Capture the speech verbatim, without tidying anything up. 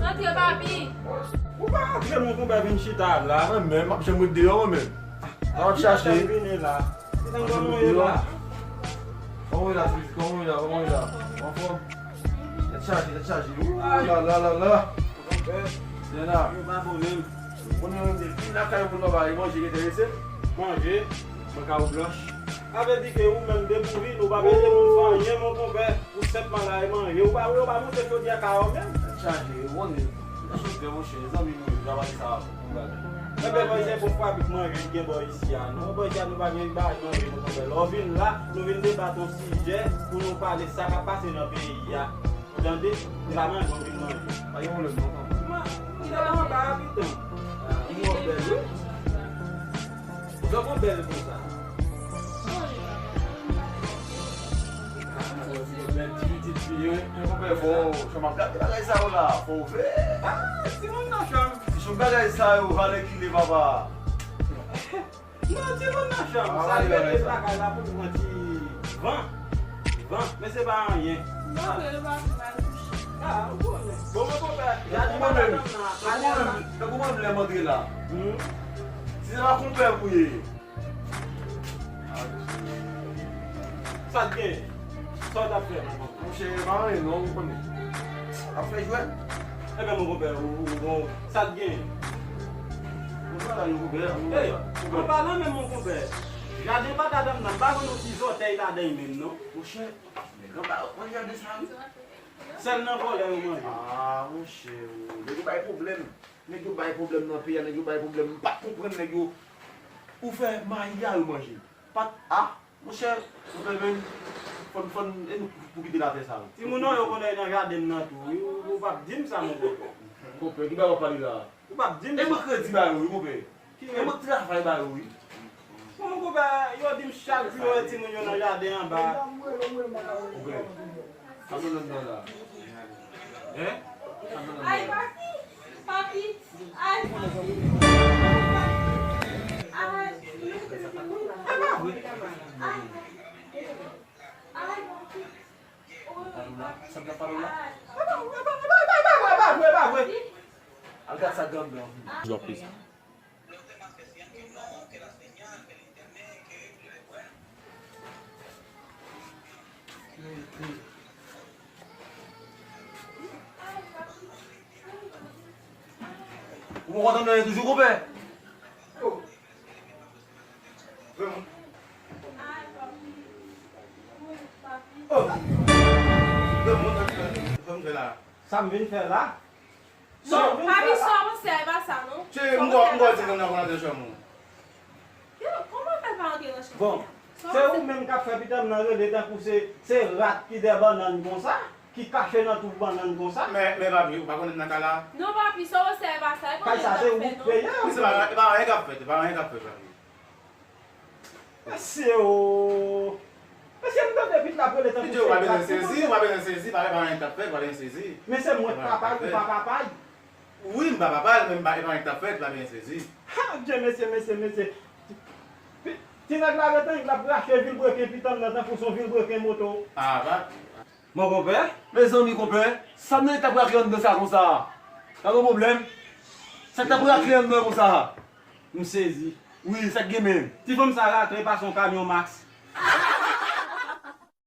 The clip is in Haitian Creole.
Rantre, papi. Ou pa rantre, mon konpè vin chita la. Mwen menm, m ap janm ret deyò, mwen menm. Sa w ap chache? Vini la. Kòman w ye la? Kòman w ye la, Twizy? Kòman w ye la? Kòman w ye la? Anfòm? Tèt chaje, tèt chaje. Ou la la la la. Konpè. Lena. Yo pa bon menm. Moun yo menm depi lakay moun papa e manje ki enterese. Manje. Mwen ka ou blanch. Sa vle di ke ou menm depi ou vin, ou pa mete moun fè anyen, mon konpè. Ou senpman la e manje. Ou pa, ou pa monte chodyè kay ou menm. Tèt chaje, ou konnen. Nan chofè, monchè, zanmi nou yo, travay sa, yon bagay. Enben, bòy, se bon fwa avèk manje ki gen bò isi a, non. Bòy, sa nou pa gen bagay manje, mon konpè. Lè w vin la, nou vin debat yon sijè pou nou pale sa k ap pase nan peyi a. Ou tande? Se pa manje w vin manje. Pa gen pwoblèm, non, papa. Kite l anba a, pitan. Ou wè w bèl, wi. Ou t ap bèl konsa. Bèl ti pitit fi, wi. Mwen konpè fò, chanm ap gade bagay sa yo la, fò w fè. Ah, timoun nan chanm. Ti chanm bagay sa yo, valè kile, papa. Non, timoun nan chanm. Ah, sa l mete lakay la pou l pran ti van. Van, men se pa anyen. Non, men yo pa fè mal touche. Ah, ou konnen. Bon, mwen konpè, gade madanm nan. Tankou mwen, tankou mwen lè m antre la. Hmm. Si se pa konpè pou ye. Sa t gen? Sa w t ap fè, mon konpè? Monchè, pa anyen non, ou konnen. Ap fè jwèt? Enben, mon konpè, ou, ou, bon, sa t gen? Bon, sa la, mon konpè, mon konpè. An palan menm, mon konpè, jaden pa ta dam nan, m pa konn yon ti zòtèy ladan l menm, non. Monchè, nèg anba yo pran jaden sa, wi. Sèl nan vòlè yo manje. Ah, monchè, nèg yo bay pwoblèm. Nèg yo bay pwoblèm nan peyi a, nèg yo bay pwoblèm. M pa t konprann nèg yo. Ou fè mayi a yo manje. Pa t, ah, monchè, ou fè menm. Fò n, fò n, e nou pou kite latè sa, wi. Timoun nan yo konn al nan jaden nan tou, wi. Ou, ou p ap di m sa, mon konpè. Konpè, ki bagay w ap pale la? Ou p ap di m sa. E mwen k redi ba yo, wi, konpè. E mwen k travay ba yo, wi. Bon, mon konpè, yo di m chak jou yo wè timoun yo nan jaden anba. Konpè, sa m nan la. Hein? Sa m nan la. Ay, papi! Papi! Ay, papi! Ay, papi! Ay, papi! Ay, papi! Sa m t ap pale w la? E pa vre, e pa vre, e pa vre, e pa vre. Al gad sa gangan. Yo ap peze. Ou poko tann anyen toujou, konpè? Oh! Sa m vin fè la? Sa w vin fè la? Papi, sa w panse a, e pa sa, non. Cheri, m kwè, m kwè ti moun nan konn atè chanm ou. Yo, kòman fè l pa antre nan chanm? Bon, se ou menm k ap fè pitit m nan rele tankou se, se rat ki dèyè bannann konsa, ki kache nan twou bannann konsa. Men, men papi, ou pa konnen m nan kay la? Non, papi, sa w panse a, e pa sa, e pa anyen k ap fèt, non. Kay sa, se ou k peye l. Se pa, e pa anyen k ap fèt, e pa anyen k ap fèt, papi. Mesye o! Mesye, m tande pitit la ap rele tankou se rat. Pitit ou pa bezwen sezi, ou pa bezwen sezi, pa, pa anyen k ap fèt, pa bezwen sezi. Men se mwen k papa l, ou pa papa l. Wi, m pa papa l, men m pa, e pa anyen k ap fèt, pa bezwen sezi. Ha, Dye, mesye, mesye, mesye. Ti, ti nèg la ret annik l ap rache vilbreken pitit m nan tankou se yon vilbreken moto. Ah, pa. Mon konpè? Mezanmi, konpè, sa m nan t ap rache anndan sa konsa? Pa gen pwoblèm. Sa k t ap rache anndan konsa? M sezi. Wi, sa k gen menm? Ti fanm sa rache pase yon kamyon Max.